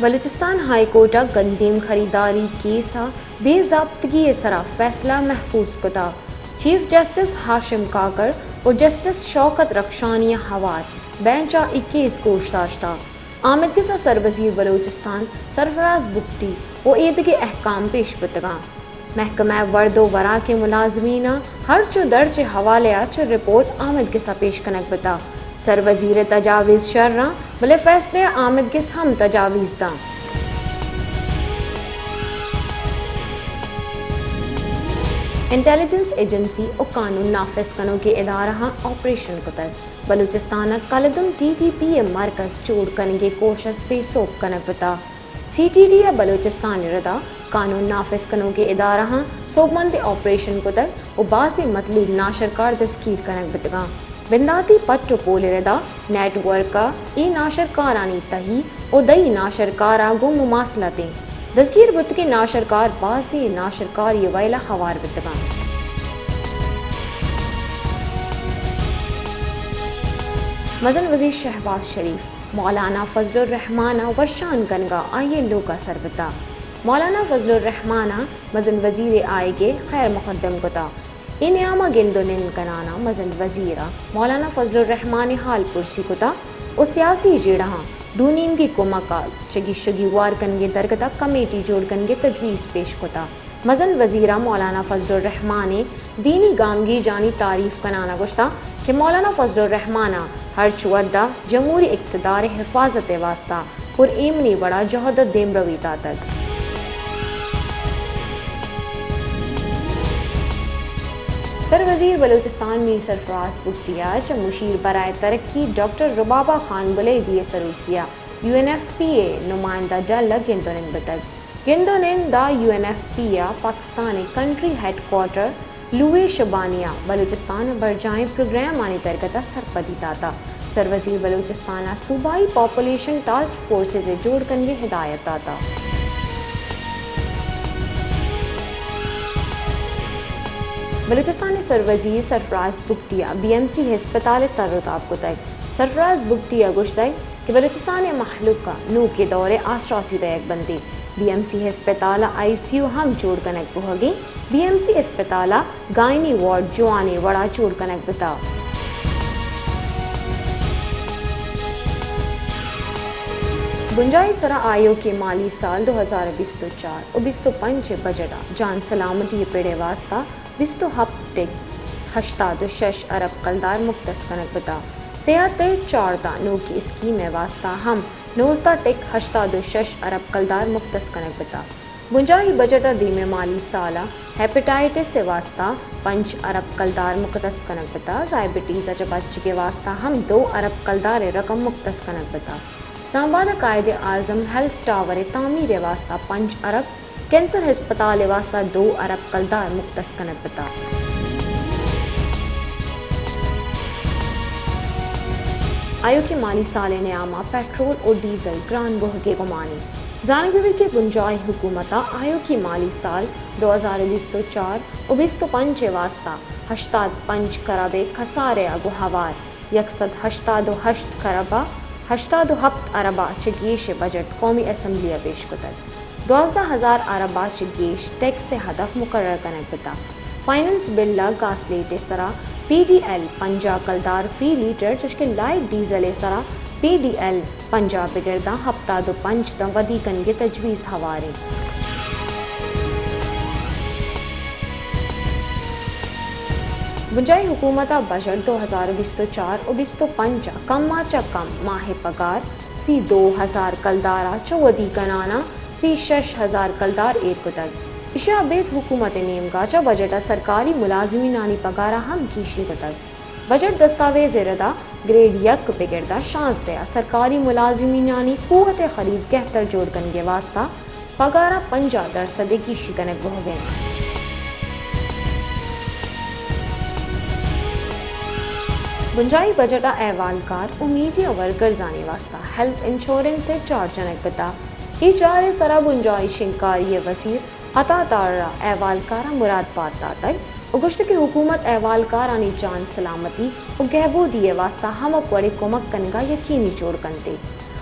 Balochistan high court ء گندیم خریداری کیس ء بے ضابطگی ء سرا فیصلہ محفوظ کتگ۔ چیف جسٹس ہاشم کاکڑ و جسٹس شوکت رخشانی ء ہوار بینچ ء اے کیس گوش داشتگ۔ آمدگس ء سروزیر بلوچستان سرفراز بگٹی و ایدگہ احکام پیش بوتگاں۔ محکمہ ورد و وراکیں ملازمیناں ہرچ و درچ ء حوالہ ء چہ رپورٹ آمدگس ء پیش کنگ بوتگ۔ سروزیر ء تجاویز شر آں، بلے فیصلہ ء آمدگس ہم تجاویز داں۔ انٹیلیجنس ایجنسی و قانون نافذ کنوکیں ادارہاں آپریشن کتگ۔ بلوچستان ء کلدم ٹی ٹی پی ء مرکز جوڑ کنگے کوشست بے سوب کنگ بوتگ۔ سی ٹی ڈی ء بلوچستان ء ردا قانون نافذ کنوکیں ادارہاں سوبمندیں آپریشن کتگ و بازیں مطلوب ناشرکار دزگیر کنگ بوتگاں۔ بنداتی پٹ و پول ء ردا نیٹ ورک ء اے ناشرکارانی تہی و دئی ناشرکار ء گوں مماثلت انت۔ دزگیر بوتگیں ناشرکار بازیں ناشرکاری ء ویل ء ہوار بوتگاں۔ مزن وزیر شہباز شریف مولانا فضل الرحمان ء وشان کنگ ء آئی ء لوگ ء سر بوتگ۔ مولانا فضل الرحمان ء مزن وزیر ء آیگ ء خیر مقدم کتگ۔ اے نیام ء گند و نند کنان ء مزن وزیر ء مولانا فضل الرحمان ء حال پرسی کتگ و سیاسی جیڑہاں دو نیمگی کمک ء چہ گیش و گیوار کنگے درگت ء کمیٹی جوڑ کنگے تجویز پیش کتگ۔ مزن وزیر ء مولانا فضل الرحمان ء دینی گامگیجانی تعریف کنان ء گوشتگ کہ مولانا فضل الرحمان ء ہرچ وھد ء جمہوری اقتدار ء حفاظت ء واستہ پر ایمنی وڑا جہد ء دیمروی داتگ۔ سروزیر بلوچستان میر سرفراز بگٹی ء چہ مشیر برائے ترقی ڈاکٹر ربابہ خان بلیدی ء سروکی ء یو این ایف پی ء نمائندہ ڈل ء گند و نند بوتگ۔ گند و نند ء یو این ایف پی ء پاکستان ء کنٹری ہیڈ کوارٹر لوئے شبانی ء بلوچستان ء برجاہیں پروگرامانی درگت ء سرپدی داتگ۔ سروزیر بلوچستان ء صوبائی پاپولیشن ٹاسک فورسز ء جوڑ کنگ ء ہدایت داتگ۔ بلوچستان ء سروزیر سرفراز بگٹی ء بی ایم سی ہسپتال ء تر و تاب کتگ۔ سرفراز بگٹی ء گوشتگ کہ بلوچستان ء مہلوک ء نوکیں دور ء آسراتی دئیگ بنت۔ بی ایم سی ہسپتال ء آئی سی یو ہم جوڑ کنگ بوھگ ء انت۔ بی ایم سی ہسپتال ء گائنی وارڈ جوانیں وڑا جوڑ کنگ بوتگ۔ بنجاہی سرا آیوکیں مالی سال دو ہزار بیست و چار و بیست و پنچ ء بجٹ ء جان سلامتی ء پڑ ء واستہ بیست و ہپت ٹک ہشتاد و شش ارب کلدار مختص کنگ بوتگ۔ صحت ء چاردہ نوکیں اسکیم ء واستہ ہم نوزدہ ٹک ہشتاد و شش ارب کلدار مختص کنگ بوتگ۔ بنجاہی بجٹ ء دیمے مالی سال ء ہیپاٹائٹس ء واستہ پنچ ارب کلدار مختص کنگ بوتگ۔ ذائبٹیز ء چہ بچگ ء واستہ ہم دو ارب کلدار ء رقم مختص کنگ بوتگ۔ اسلام آباد ء قائد اعظم ہیلتھ ٹاور ء تعمیر ء واستہ پنچ ارب، کینسر ہسپتال ء واستہ دو ارب کلدار مختص کنگ بوتگ۔ آیوکیں مالی سال ء نیام ء پیٹرول و ڈیزل گران بوھگ ء گمان انت۔ زانگ بہ بیت کہ بنجاہی حکومت ء آیوکیں مالی سال دو ہزار بیست و چار و بیست و پنچ ء واستہ ہشتاد پنچ کرب ء کسارے ء گوں ہوار یک سد ہشتاد و ہشت کرب ء ہشتاد و ہپت ارب ء چہ گیش ء بجٹ قومی اسمبلی ء پیش کتگ۔ دوازدہ ہزار ارب ء چہ گیش ٹیکس ء ہدف مقرر کنگ بوتگ۔ فائننس بل ء گاسلیٹ ء سرا پی ڈی ایل پنجاہ کلدار فی لیٹر، چوشکہ لائٹ ڈیزل ء سرا پی ڈی ایل پنجاہ بگر داں ہپتاد و پنچ داں ودی کنگ ء تجویز ہوار انت۔ بنجاہی حکومت ء بجٹ دو ہزار بیست و چار و بیست و پنچ ء کم ء چہ کم ماہ ء پگار سی دو ہزار کلدار ء چہ ودی کنان ء سی شش ہزار کلدار ایر کتگ۔ ایشی ء ابید حکومت ء نیمگ ء چہ بجٹ ء سرکاری ملازمینانی پگار ء ہم گیشی کتگ۔ بجٹ دستاویز ء ردا گریڈ یک بگر داں شانزدہ ء سرکاری ملازمینانی قوت ء خرید گہتر جوڑ کنگ ء واستہ پگار ء پنجاہ درسد ء گیشی کنگ بوھگ ء انت۔ بنجاہی بجٹ ء احوالکار و میڈیا ورکرزانی واستہ ہیلتھ انشورنس ء چارٹ جنگ بوتگ۔ اے چارٹ ء سرا بنجاہی شنگکاری ء وزیر عطا تارڑ ء احوالکاراں مراد بات داتگ و گوشتگ کہ حکومت احوالکارانی جان سلامتی و گہبودی ء واستہ ہمک وڑیں کمک کنگ ء یقینی جوڑ کنت۔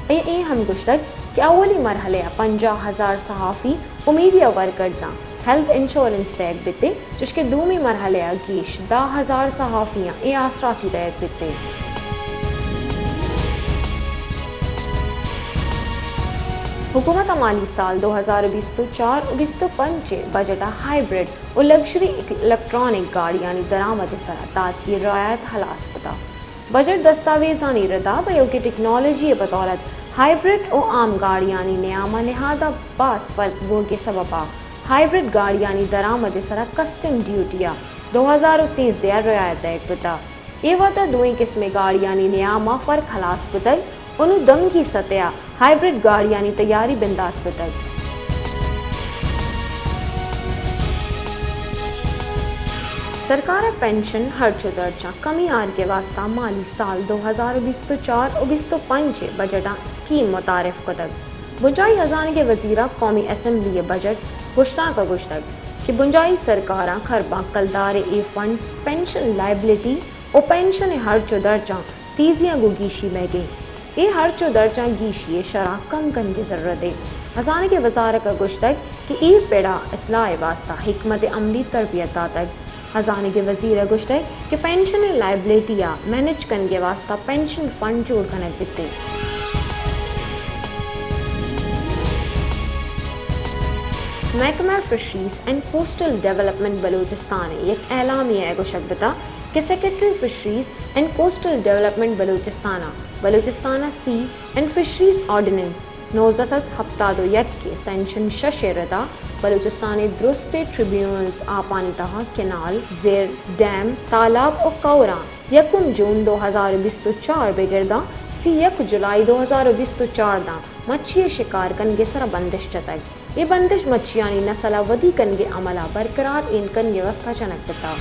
ء اے ہم گوشتگ کہ اولی مرحلہ ء پنجاہ ہزار صحافی و میڈیا ورکرزاں ہیلتھ انشورنس دئیگ بیت، چوشکہ دومی مرحلہ ء گیش دہ ہزار صحافیاں اے آسراتی دئیگ بیت۔ حکومت ء مالی سال دو ہزار بیست و چار و بیست و پنچ ء بجٹ ء ہائیبرڈ و لگژری الیکٹرانک گاڑیانی درآمد ء سرا داتگی رعایت ہلاس کتگ۔ بجٹ دستاویزانی ردا بہ ایوکیں ٹیکنالوجی ء بدولت ہائیبرڈ و عام گاڑیانی نیام ء نہادا باز فرق بوگ ء سبب ء ہائیبرڈ گاڑیانی درآمد ء سرا کسٹم ڈیوٹی ء دو ہزار و سیزدہ ء رعایت دئیگ بوتگ۔ اے وھد ء دوئیں قسمیں گاڑیانی نیام ء فرق ہلاس بوتگ و نوں دمگی سطح ء ہائیبرڈ گاڑیانی تیاری بندات کتگ۔ سرکار ء پنشن ہرچ و درچاں کمی آرگ ء واستہ مالی سال دو ہزار و بیست و چار و بیست و پنچ ء بجٹاں اسکیم متعارف کتگ۔ بنجاہی ہزانگ ء وزیر ء قومی اسمبلی ء بجٹ گشتانک ء گوشتگ کہ بنجاہی سرکاراں کرباں کلدار ء اے فنڈز پنشن لائبلٹی و پنشن ء ہرچ و درچاں تیزیاں گوں گیشی مئیگیں۔ اے ہرچ و درچاں گیشی ء شرح کم کنگ ء ضرورت ء۔ ہزانگ ء وزارت ء گوشتگ کہ اے پڑ ء اصلاح ء واستہ حکمت عملی تربیت داتگ۔ ہزانگ ء وزیر ء گوشتگ کہ پنشن ء لائبلٹی ء مینج کنگ ء واستہ پنشن فنڈ جوڑ کنگ بیت۔ محکمہ fisheries and coastal development Balochistan ء یک اعلامیہ ء گوشگ بوتگ کہ secretary fisheries and coastal development Balochistan ء بلوچستان ء سی اینڈ فشریز آرڈیننس نوزدہ سد ہپتاد و یک ء سینکشن شش ء ردا بلوچستان ء درستیں ٹریبیونلز آپانی تہا کنال، زر، ڈیم، تالاب و کوراں یکم جون دو ہزار و بیست و چار بگر داں سی یک جولائی دو ہزار و بیست و چار داں مچھی ء شکار کنگ ء سرا بندش جتگ۔ اے بندش مچھیانی نسل ء ودی کنگ ء عمل ء برقرار ایر کنگ ء واستہ جنگ بوتگ۔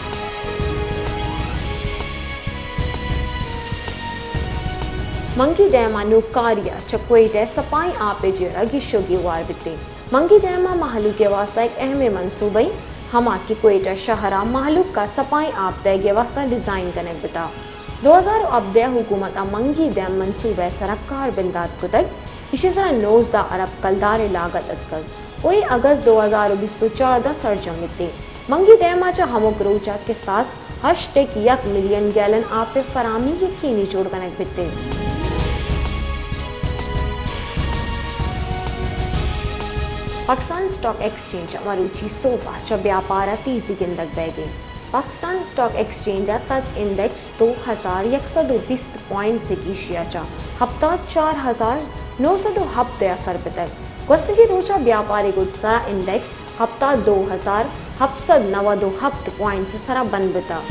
منگی ڈیم ء نوکاری ء چہ کوئٹہ ء سپائیں آپ ء جیڑہ گیشوگی ہوار بیتیں۔ منگی ڈیم ء مہلوک ء واستہ یک اہمیں منصوبہ ایں، ہما کہ کوئٹہ شہر ء مہلوک ء سپائیں آپ دئیگ ء واستہ ڈیزائن کنگ بوتگ۔ دو ہزار و ہبدہ ء حکومت ء منگی ڈیم منصوبہ ء سرا کار بندات کتگ، ایشی ء سرا نوزدہ ارب کلدار ء لاگت اتکگ و اے اگست دو ہزار و بیست و چار داں سرجم بیتیں۔ منگی ڈیم ء چہ ہمک روچ ء کساس ہشت ٹک یک ملین گیلن آپ ء فراہمی یقینی جوڑ کنگ بیتیں۔ پاکستان اسٹاک ایکسچینج ء مروچی سوب ء چہ بیاپار ء تیزی گندگ بئیگیں۔ پاکستان اسٹاک ایکسچینج ء تک انڈیکس دو ہزار یک سد و بیست پوائنٹس ء گیشی ء چہ ہپتاد چار ہزار نو سد و ہپت ء سر بوتگ۔ گوستگیں روچ ء بیاپاری گڈ سرا انڈیکس ہپتاد دو ہزار ہپت سد نود و ہپت پوائنٹس ء سرا بند بوتگ۔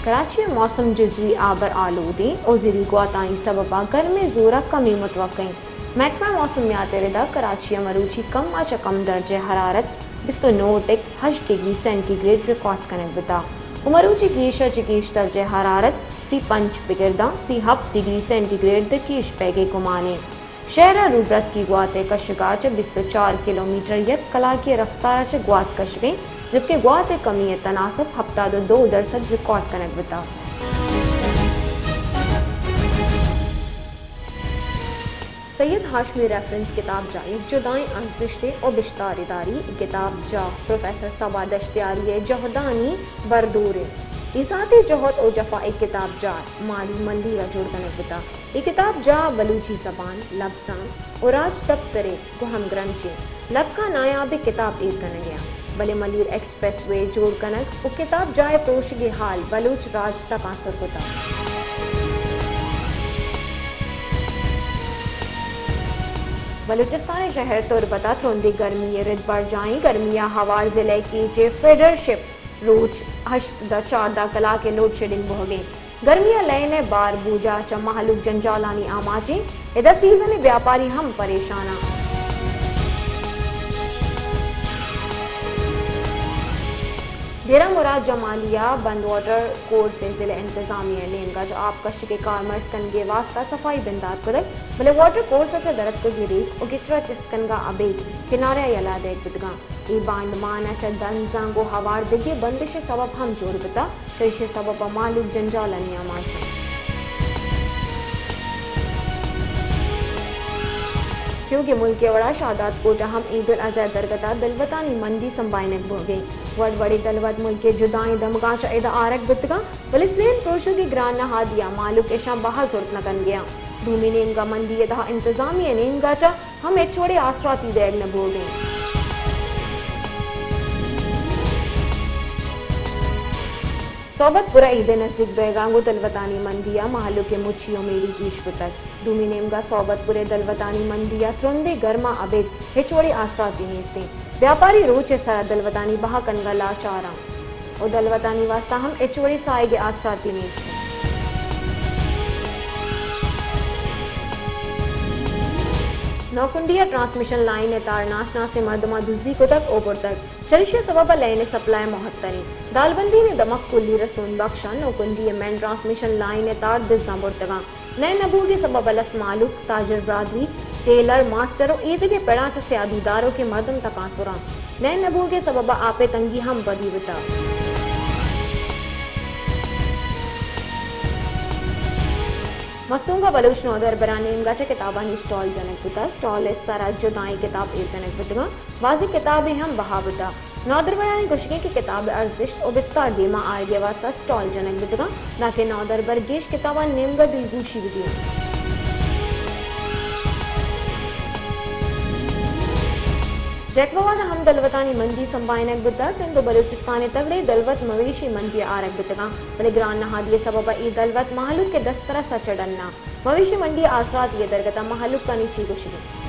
کراچی ء موسم جزوی آبر آلودیں و زری گواتانی سبب ء گرمیں زور ء کمی متوقع ایں۔ محکمہ موسمیات ء ردا کراچی ء مروچی کم ء چہ کم درجہ حرارت بیست و نو ٹک ہشت ڈگری سینٹی گریڈ ریکارڈ کنگ بوتگ و مروچی گیش ء چہ گیش درجہ حرارت سی پنچ بگر داں سی ہپت ڈگری سینٹی گریڈ ء گیش بئیگ ء گمان ایں۔ شہر ء روبرتکی گوات ء کشگ ء چہ بیست و چار کلومیٹر یک کلاکی ء رفتار ء چہ گوات کشگ ء ایں، جبکہ گوات ء کمی ء تناسب ہپتاد و دو درسد ریکارڈ کنگ بوتگ۔ سید ہاشمی ریفرنس کتابجاہ یک جدائیں ارزشتے و بشتاری داری۔ اے کتابجاہ پروفیسر صبا دشتیاری ء جہدانی بردور انت۔ اے ذاتی جہد و جفا اے کتابجاہ ء مالی مندی را جوڑ کنگ بوتگ۔ اے کتابجاہ بلوچی زبان، لبزانک و راج دپتر ء گوں ہمگرنچ انت۔ لکاں نایابیں کتاب ایر کنگ ء انت، بلے ملیر ایکسپریس وے جوڑ کنگ و کتاب جاہ ء پروشگ ء ہال بلوچ راج تکانسر کتگ۔ بلوچستان ء شہر تربت ء ترندیں گرمی ء رد برجاہ ایں۔ گرمی ء ہوار ضلع کیچ ء فیڈر شپ روچ ہشت داں چاردہ کلاک ء لوڈ شیڈنگ بوہگ ء انت۔ گرمی ء لین ء بار بوجا چہ مہلوک جنجالانی آماچ انت۔ ادا سیزن ء بیاپاری ہم پریشان انت۔ ڈیرہ مراد جمالی ء بند واٹر کورس ء ضلع انتظامیہ ء نیمگ ء چہ آپ کشگ ء کارمرز کنگ ء واستہ صفائی بندات کتگ، بلے واٹر کورس ء چہ درتکگیں ریک ء گچرا چست کنگ ء ابید کنارہ ء یلہ دئیگ بوتگ انت۔ اے بانڈ مان ء چہ دنزاں گوں ہوار دگہ بندش ء سوب ہم جوڑ بوتگ، چہ ایشی ء سبب ء مہلوک جنجال ء نیام ء انت۔ کیونکہ ملک ء وڑا شاداد کوٹ ء ہم عید الاضحی ء درگت ء دلوتانی مندی سمبھائینگ بوگ ء انت۔ وڑ وڑیں دلوت ملک ء جدائیں دمگاں چہ ادا آرگ بوتگ انت، بلے سیم پروشوگی گران نہادی ء مہلوک اشاں بہا زرت نہ کنگ ء انت۔ دومی نیمگ ء مندی ء تہا انتظامیہ ء نیمگ ء چہ ہم ہچ وڑیں آسراتی دئیگ نہ بوگ ء انت۔ صحبت پورہ عید ء نزیک بئیگاں گوں دلوتانی مندی ء مہلوک ء مچی ء میڑی گیش بوتگ۔ دومی نیمگ ء صحبت پورہ دلوتانی مندی ء ترندیں گرما ابید ہچ وڑیں آسراتی نیست انت۔ بیاپاری روچ ء سرا دلوتانی بہا کنگ ء لاچار انت۔ و دلوتانی واستہ ہم ہچ وڑیں ساہگ ء آسراتی نیست انت۔ نوکنڈی ء ٹرانسمیشن لائن ء تار ناشناسیں مردماں دزی کتگ و برتگ، چریشی ء سبب ء لائن ء سپلائی مہتر انت۔ دالبندین ء دمگ کلی رسون بخش ء نوکنڈی ء مین ٹرانسمیشن لائن ء تار دزاں برتگ انت۔ لین نہ بوگ ء سبب ء لس مہلوک، تاجر برادری، ٹیلر، ماسٹر و ایدگہ پڑاں چہ سیادی داروکیں مردم تکانسر انت۔ لین نہ بوگ ء سبب ء آپ ء تنگی ہم ودی بوتگ۔ مستونگ ء بلوچ نودربراں نیمگ ء چہ کتابانی اسٹال جنگ بوتگ۔ اسٹال ء سر ء جدائیں کتاب ایر کنگ بوتگ انت۔ بازیں کتابے ہم بہا بوتگ۔ نودربرانی گوشگ انت کہ کتاب ء ارزشت و بستار دیما آرگ ء واستہ اسٹال جنگ بوتگ انت، دانکہ نودربر گیش کتاباں نیمگ ء دلگوشی بدینت۔ جیکبواد ء ہم دلوتانی مندی سمبھائینگ بوتگ۔ سندھ و بلوچستان ء تگڑے دلوت مویشی مندی ء آرگ بوتگ انت، بلے گران نہادی ء سبب ء اے دلوت مہلوک ء دسترس ء چہ ڈن انت۔ مویشی منڈی ء آسراتی ء درگت ء مہلوکانی چی گوشگ انت؟